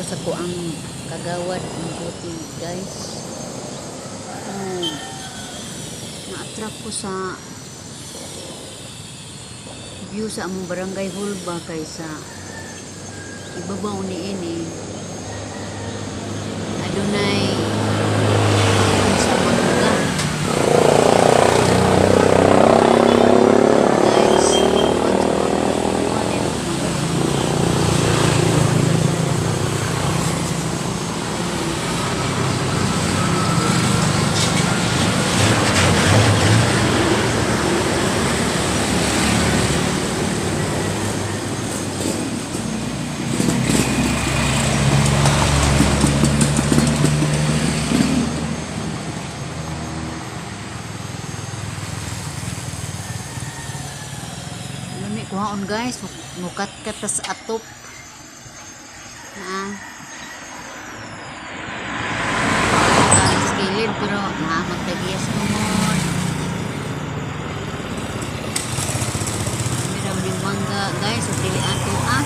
sa kuang kagawad ang duty, guys. Oh, na-attract ko sa view sa among barangay hall ba kaysa ibabaw ni ini adunay sa mangga, guys. Kuan sa mangga, kuha ni og mangga. Lami kuhaon, guys, mukat-kat tas atop. Ah. Guys, kilid pero naamag tagiyas tungod. Meron din mangga, guys, ug dili ato ah.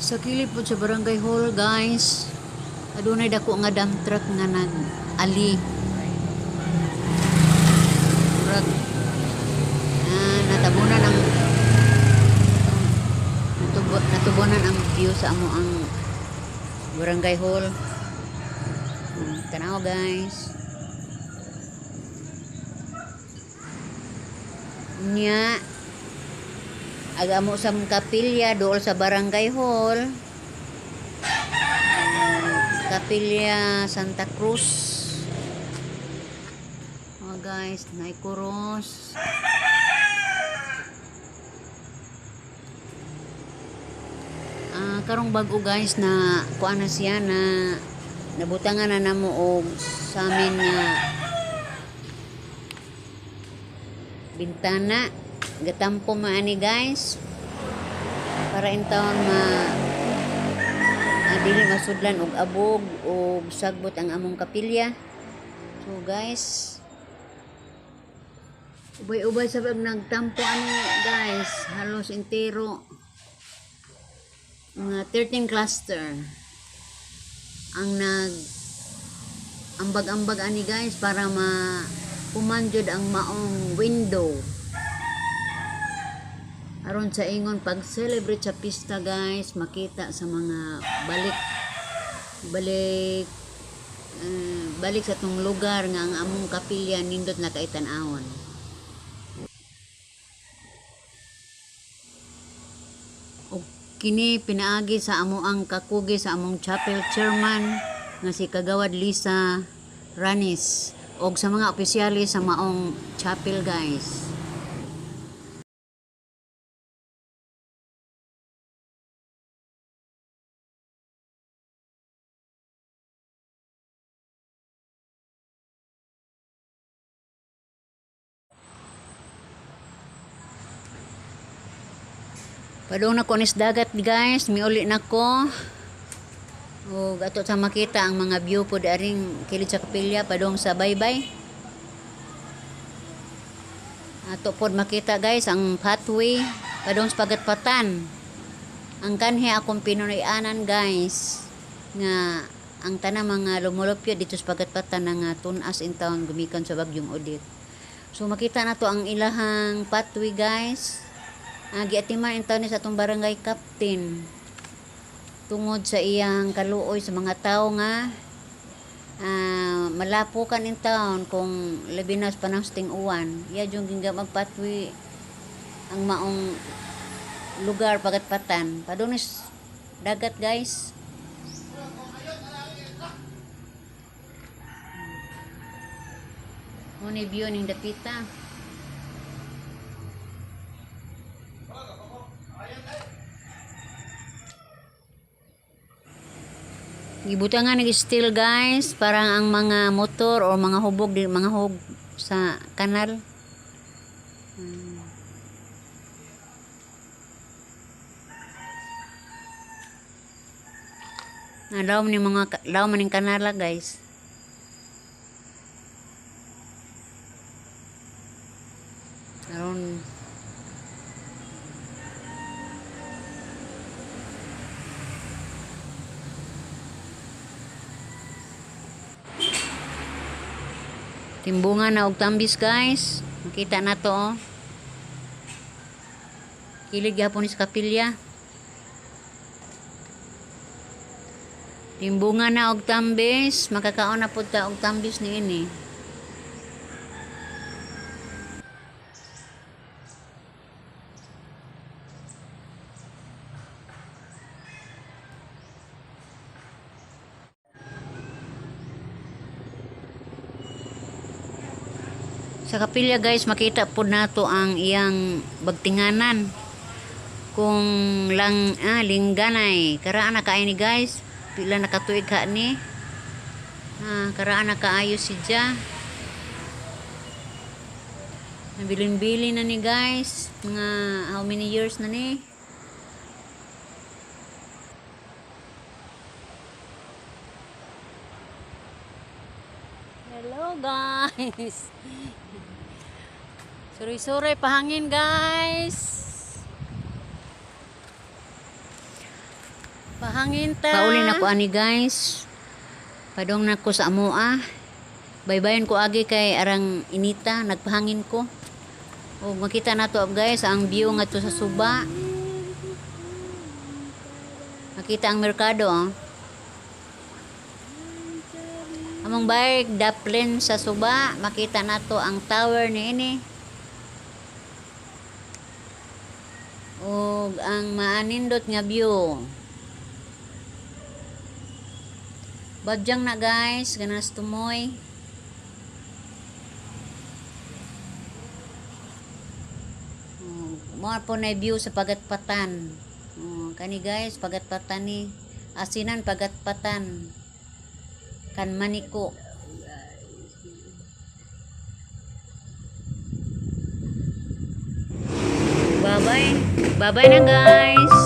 Sa kilid po sa barangay hall, guys. Adunay dako nga dump truck nga nag-ali. Murag natabunan ang natubunan ang view sa amo ang barangay hall. Tanaw, guys. Nya aga mo sa kapilya dool sa barangay hall. Kapilya Santa Cruz. Oh guys, naay kuros. Ah, karong bag-o, guys, na kuan na siya na nabutangan na namo og sa amin nga bintana. Gatampo maani, guys, para intawon ma dili masudlan og abog og sagbot ang among kapilya. So guys, ubay-ubay sa pag nagtampo ani, guys, halos entero mga 13 cluster ang nag ambag-ambag ani, guys, para ma pumanjud ang maong window aron sa ingon pag celebrate sa pista, guys, makita sa mga balik balik balik sa tong lugar nga ang among kapilya nindot na kay tan-awon. Og kini pinaagi sa amo ang kakugi sa among chapel chairman nga si Kagawad Lisa Ranis og sa mga opisyalis sa maong chapel, guys. Padung na ko nis dagat, guys, miuli na ko. Ug ato sa makita ang mga view pod aring kilid sa kapilya padung sa baybay. Ato pod makita, guys, ang pathway padung sa Pagatpatan. Ang kanhi akong pinuy-anan, guys, nga ang tanang mga lumulupyo dito sa Pagatpatan nga tunas in town gumikan sa bagyong Odette. So makita na to ang ilahang pathway, guys. Giatiman in town ni sa atong barangay captain tungod sa iyang kaluoy sa mga tao nga malapukan in town kung labi na sa panahon sa ting-uwan. Iya jung gingga magpathway ang maong lugar Pagatpatan. Padunis dagat, guys. Mo ni view ning dapita. Gibutangan ng steel, guys, parang ang mga motor o mga hubog di mga hug sa kanal. Law ni mga law man ning kanala, guys. Aron timbungan na og tambis, guys. Makita na to, oh. Kilid gyapon ni sa kapilya. Timbungan na og tambis, makakaon na pud ta og tambis niini. Sa kapilya, guys, makita po nato ang iyang bagtinganan. Kung lang lingganay, karaan na kaayo ni, guys. Pila na katuig ka ni. Karaan na kaayo si Ja. Nabilin-bilin na ni, guys. Mga how many years na ni? Hello, guys. Suroy-suroy pahangin, guys. Pahangin ta. Pauli na ko ani, guys. Padong na ko sa amoa. Baybayon ko agi kay arang inita, nagpahangin ko. O makita na to, guys, ang view nga to sa suba. Makita ang merkado, oh. Among bike daplin sa suba, makita nato ang tower niini. Ug ang maanindot nga view. Badyang na, guys, ganas tumoy. Oh, mao po na view sa Pagatpatan. Oh, kani, guys, Pagatpatan ni. Asinan Pagatpatan. Kan Maniko. Bye-bye. Bye-bye na, guys.